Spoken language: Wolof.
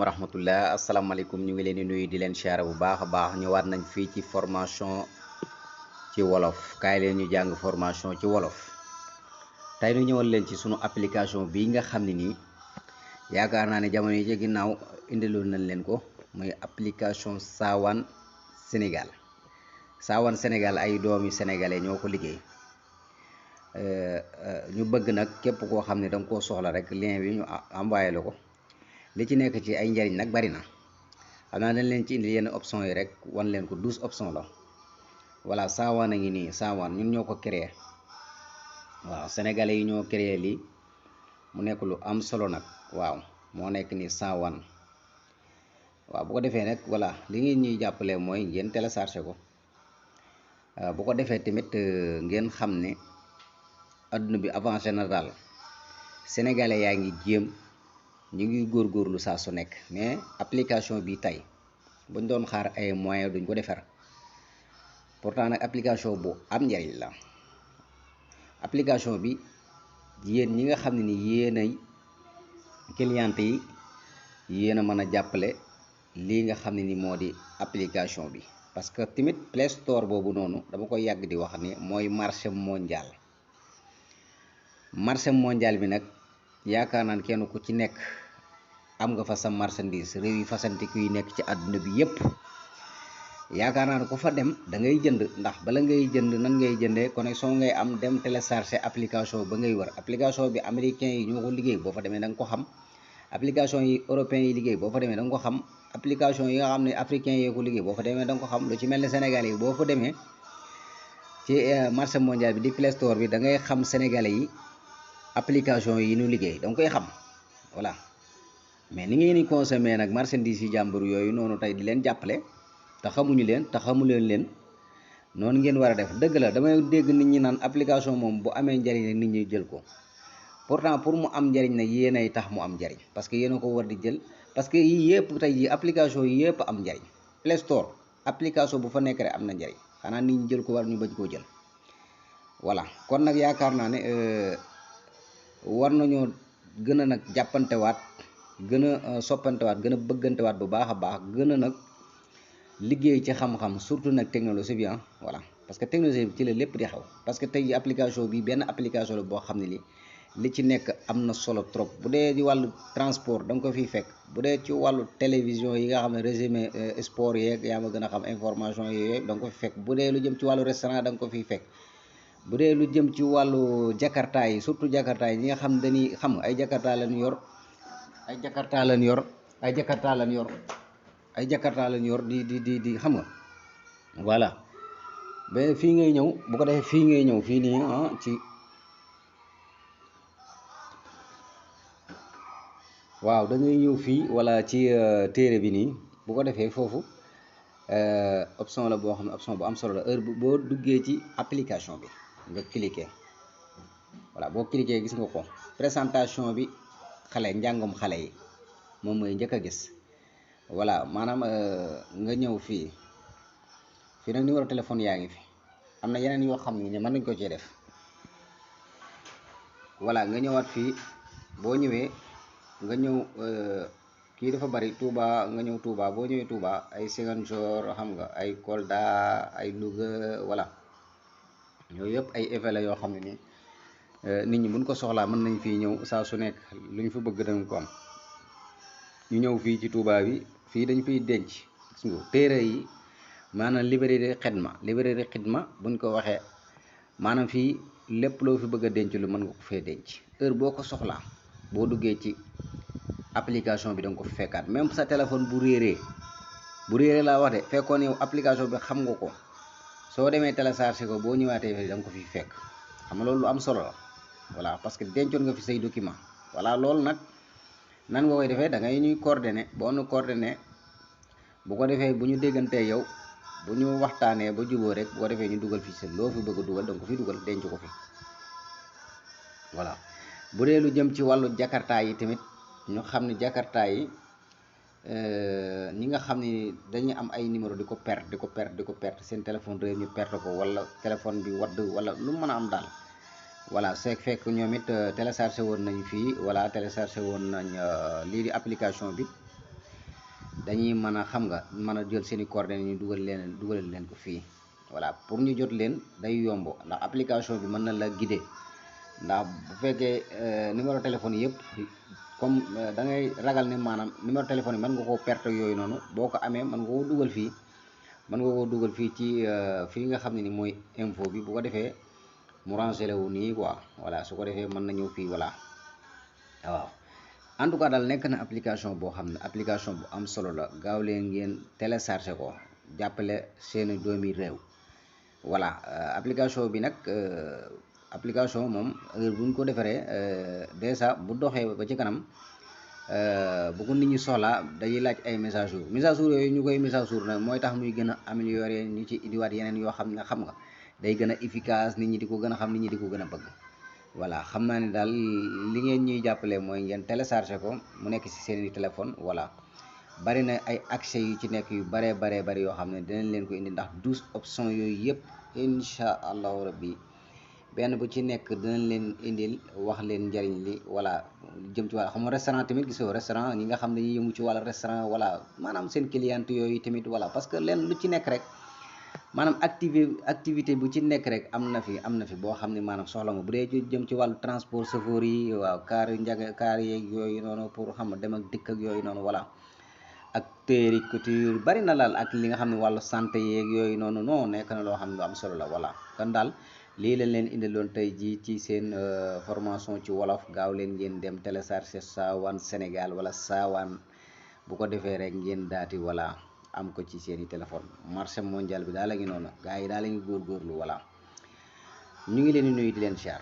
wa rahmatullah asalaamaaleykum ñu ngi leen di nuyu di leen siyaare bu baax a baax ñëwaat nañ fii ci formation ci wolof kaay leen ñu jàng formation ci wolof tey ñu ñëwal leen ci sunu application bii nga xam ne nii yaakaar naa ne jamono yi ci ginnaaw indiloon nañ leen ko muy application Sawane Sénégal Sawane Sénégal ay doomi sénégalais ñoo ko liggéey ñu bëgg nag képp koo xam ne danga koo soxla rek lien bi ñu envoyé la ko li ci nekk ci ay njariñ nag bari na xam naa dañ leen ci indi yenn option yi rek wan leen ko 12 options la voilà Sawane a ngi nii Sawane ñun ñoo ko créé waaw sénégalais yi ñoo créé lii mu nekk lu am solo nag waaw moo nekk ni Sawane waaw bu ko defee nag voilà li ngeen ñuy jàppale mooy ngeen téléchargé ko bu ko defee tamit ngeen xam ne adduna bi avant général sénégalais yaa ngi jéem ñu ngi góorgóorlu saa su nekk mais application bi tey buñ doon xaar ay moyens duñ ko defar pourtant nag application bu am njariñ la application bi yéen ñi nga xam ne ni yéenay client yi yéen a mën a jàppale lii nga xam ne ni moo di application bi parce que tamit Play Store boobu noonu dama koy yàgg di wax ni mooy marché mondial bi nag yaakaar naan kenn ku ci nekk am nga fa sa marchandise réew yi fasantiku yi nekk ci àdduna bi yépp yaakaar naa ne ku fa dem da ngay jënd ndax bala ngay jënd nan ngay jëndee connexion ngay am dem télécharger application ba ngay wër application bi américain yi ñoo ko liggéey boo fa demee da nga ko xam application yi européen yi liggéey boo fa demee da nga ko xam application yi nga xam ne africain yi ko liggéey boo fa demee da nga ko xam lu ci mel ne Sénégal yi boo fa demee ci marché mondial bi di Play Store bi da ngay xam sénégalais yi application yi ñu liggéey da nga koy xam voilà mais ni ngeen di consommer nag marchandise yi jàmbur yooyu noonu tey di leen jàppale te xamuñu leen te xamuleen leen noonu ngeen war a def dëgg la damay dégg nit ñi naan application moom bu amee njariñ rek nit ñi jël ko pourtant pour mu am njariñ nag yéen ay tax mu am njariñ parce que yéen a ko war di jël parce que yii yëpp tey jii application yi yëpp am njariñ Play Store application bu fa nekk rek am na njariñ xanaa nit ñi jël ko war ñu bañ koo jël voilà kon nag yaakaar naa ne war nañoo gën a nag jàppantewaat gën a soppantewaat gën a bëggantewaat bu baax a baax gën a nag liggéey ci xam-xam surtout nag technologie bi voilà parce que technologie bi ci la lépp di xew parce que tey application bi benn application la boo xam ne li ci nekk am na solo trop bu dee ci wàllu transport da nga ko fiy fekk bu dee ci wàllu télévision yi nga xam ne résumé sport yeeg yaa ma gën a xam information yooyu da nga ko fi fekk bu dee lu jëm ci wàllu restaurant da nga ko fiy fekk bu dee lu jëm ci wàllu jakarta yi surtout jakarta yi ñi nga xam dañuy xam ay jakarta lañ yor ay jakarta lañ yor ay jakarta lañ yor ay jakarta lañ yor di xam nga voilà ba fii ngay ñëw bu ko defee fii ngay ñëw fii nii ci waaw da ngay ñëw fii wala ci téere bi nii bu ko defee foofu option la boo xam ne option bu am solo la heure boo duggee ci application bi nga cliquer voilà boo cliquer gis nga ko présentation bi xale njàngum xale yi moom mooy njëkk a gis voilà maanaam nga ñëw fii nag numéro téléphone yaa ngi fi am na yeneen yoo xam ne mën nañ ko cee def voilà nga ñëwaat fii boo ñëwee nga ñëw kii dafa bari Touba nga ñëw Touba boo ñëwee Touba ay Ziguinchor xam nga ay Kolda ay Louga voilà yooyu yëpp ay effet la yoo xam ne ni nit ñi buñ ko soxlaa mën nañ fii ñëw saa su nekk lu ñu fa bëgg dañ ko am ñu ñëw fii ci Touba bi fii dañ fiy denc gis nga téere yi maanaam librairie xidma buñ ko waxee maanaam fii lépp loo fi bëgg a denc lu mën nga ko fee denc heure boo ko soxlaa boo duggee ci application bi da nga ko fi fekkaat même sa téléphone bu réeree laa wax de fekkoon yow application bi xam nga ko soo demee téléchargé ko boo ñëwaatee fi da nga ko fi fekk xam nga loolu lu am solo la voilà parce que dencoon nga fi say document voilà loolu nag nan nga koy defee da ngay ñuy coordonné boo nu coordonné bu ko defee bu ñu déggantee yow bu ñu waxtaanee ba juboo rek bu ko defee ñu dugal fi sa loo fi bëgg a dugal da nga ko fi dugal denc ko fi voilà bu dee lu jëm ci wàllu jakarta yi tamit ñu xam ne jakarta yi ñi nga xam ne dañuy am ay numéro di ko perte seen téléphone réer ñu perte ko wala téléphone bi wadd wala lu mën a am daal voilà c'est fekk ñoom it téléchargé woon nañ fii voilà téléchargé woon nañ lii di application bi dañuy mën a xam nga mën a jël seeni coordonnées ñu dugalal leen ko fii. voilà pour ñu jot leen day yomb ndax application bi mën na la guider ndax bu fekkee numéro téléphone yëpp comme da ngay ragal ne maanaam numéro téléphone yi mën nga koo perte yooyu noonu boo ko amee mën nga koo dugal fii. mën nga koo dugal fii ci fii nga xam ne ni mooy info bi bu ko defee mu rangé wu nii quoi voilà su ko defee mën na ñëw fii voilà waaw. en tout cas daal nekk na application boo xam ne application bu am solo la gaaw leen ngeen téléchargé ko jàppale seeni doomi réew. voilà application bi nag application moom heure bu ñu ko defaree déjà bu doxee ba ci kanam bu ko nit ñi soxlaa dañuy laaj ay mise à jour yooyu ñu koy mise à jour nag mooy tax muy gën a améliorer ñu ci indiwaat yeneen yoo xam ne xam nga day gën a efficace nit ñi di ko gën a xam nit ñi di ko gën a bëgg. voilà xam naa ne daal li ngeen ñuy jàppale mooy ngeen téléchargé ko mu nekk ci seeni téléphone. voilà bari na ay accès yu ci nekk yu bari yoo xam ne dinañ leen ko indi ndax 12 options yooyu yëpp incha allahu rabbi benn bu ci nekk dinañ leen indil wax leen njariñ li. voilà jëm ci wàll xam nga restaurant tamit gisoo restaurant ñi nga xam ne dañuy yëngu ci wàllu restaurant. voilà maanaam seen client yooyu tamit. voilà parce que leen lu ci nekk rek maanaam activité bu ci nekk rek am na fi boo xam ne maanaam soxla nga bu dee jëm ci wàllu transport chauffeur yi. waaw kaar yu kaar yeeg yooyu noonu pour xam nga dem ak dikk ak yooyu noonu. voilà ak téeri couture bari na laal ak li nga xam ne wàllu santé yeeg yooyu noonu non nekk na loo xam ne lu am solo la. voilà kon daal lii lañ leen indiloon tey jii ci seen formation ci wolof. gaaw leen ngeen dem télécharger Sawane Sénégal wala Sawane bu ko defee rek ngeen daati voilà am ko ci seeni téléphone. marché mondial bi daal la ngi noonu gars yi daal la ngi góorgóorlu. voilà ñu ngi leen di nuyu di leen siyaar.